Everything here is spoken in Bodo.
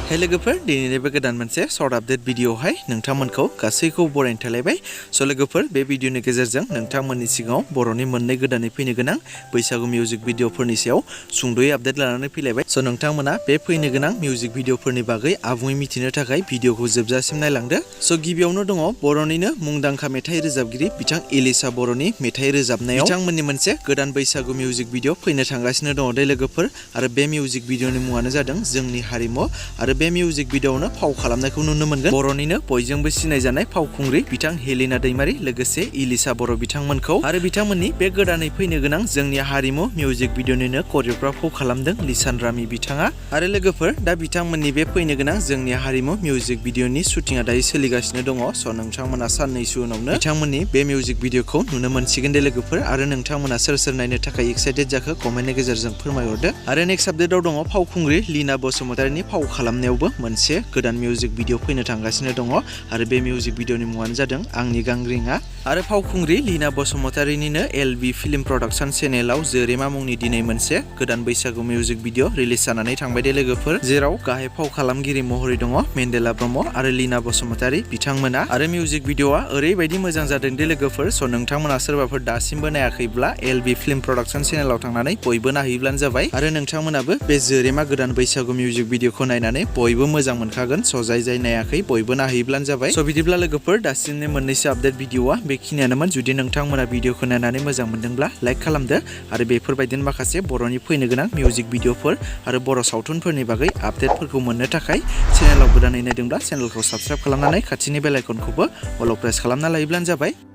Hey लोगोफोर दिनैनि बे गोदान मोनसे शर्ट आपडेट भिडिअहाय नोंथांमोनखौ गासैखौ बरायनो थालायबाय स' लोगोफोर बे भिडिअनि गेजेरजों नोंथांमोननि सिगाङाव बर'नि मोननै गोदानै फैनो गोनां बैसागु मिउजिक भिडिअफोरनि सायाव सुंद'यै आपडेट लानानै फैलायबाय स' नोंथांमोना बे फैनो गोनां मिउजिक भिडिअफोरनि बागै आबुङै मिथिनो थाखाय भिडिअखौ जोबजासिम नायलांदो स' गिबियावनो दङ बर'निनो मुंदांखा मेथाइ रोजाबगिरि बिथां एलिशा बर'नि मेथाइ रोजाबनायाव बिथांमोननि मोनसे गोदान बैसागु मिउजिक भिडिअ फैनो थांगासिनो दङ दे लोगोफोर आरो बे मिउजिक भिडिअनि मुङानो जादों जोंनि हारिमु आरो बे मिउजिक भिडिअआवनो फाव खालामनायखौ नुनो मोनगोन बर'निनो बयजोंबो सिनायजानाय फावखुंग्रि बिथां हेलिना दैमारी लोगोसे एलिशा बर' बिथांमोनखौ आरो बिथांमोननि बे गोदानै फैनो गोनां जोंनि हारिमु मिउजिक भिडिअनिनो करिय'ग्राफखौ खालामदों लिसान रामी बिथाङा आरो लोगोफोर दा बिथांमोननि बे फैनो गोनां जोंनि हारिमु मिउजिक भिडिअनि शुटिंआ दायो सोलिगासिनो दङ स' नोंथांमोना साननैसो उनावनो बिथांमोननि बे मिउजिक भिडिअखौ नुनो मोनसिगोन दे लोगोफोर आरो नोंथांमोना सोर सोर नायनो थाखाय एक्साइटेड जाखो कमेन्टनि गेजेरजों फोरमायहरदो आरो नेक्स्ट आपडेटआव दङ फावखुंग्रि लिना बसुमतारीनि फाव खालामनायावबो मोनसे गोदान मिउजिक भिडिअ फैनो थांगासिनो दङ आरो बे मिउजिक भिडिअनि मुङानो जादों आंनि गांग्रिङा आरो फावखुंग्रि लिना बसुमतारीनिनो एलबि फिल्म प्रडाक्शन चेनेलाव जोरेमा मुंनि दिनै मोनसे गोदान बैसागु मिउजिक भिडिअ रिलिज जानानै थांबाय दे लोगोफोर जेराव गाहाय फाव खालामगिरि महरै दङ मेन्देला ब्रह्म आरो लिना बसुमतारी बिथांमोना आरो मिउजिक भिडिअआ ओरैबायदि मोजां जादों दे लोगोफोर स' नोंथांमोना सोरबाफोर दासिमबो नायाखैब्ला एलबि फिल्म प्रडाक्शन चेनेलाव थांनानै बयबो नायहैब्लानो जाबाय आरो नोंथांमोनाबो बे जोरेमा गोदान बैसागु मिउजिक भिडिअखौ नायनानै बयबो मोजां मोनखागोन स' जाय नायाखै बयबो नायहैब्लानो जाबाय स' बिदिब्ला लोगोफोर दासिमनि मोननैसो आपडेट भिडिअआ बेखिनियानोमोन जुदि नोंथांमोना भिडिअखौ नायनानै मोजां मोनदोंब्ला लाइक खालामदो आरो बेफोरबायदिनो माखासे बर'नि फैनो गोनां मिउजिक भिडिअफोर आरो बर' सावथुनफोरनि बागै आपडेटफोरखौ मोननो थाखाय चेनेलाव गोदानै नायदोंब्ला चेनेलखौ साबस्क्राइब खालामनानै खाथिनि बेल आइकनखौबो अल प्रेस खालामना लायोब्लानो जाबाय।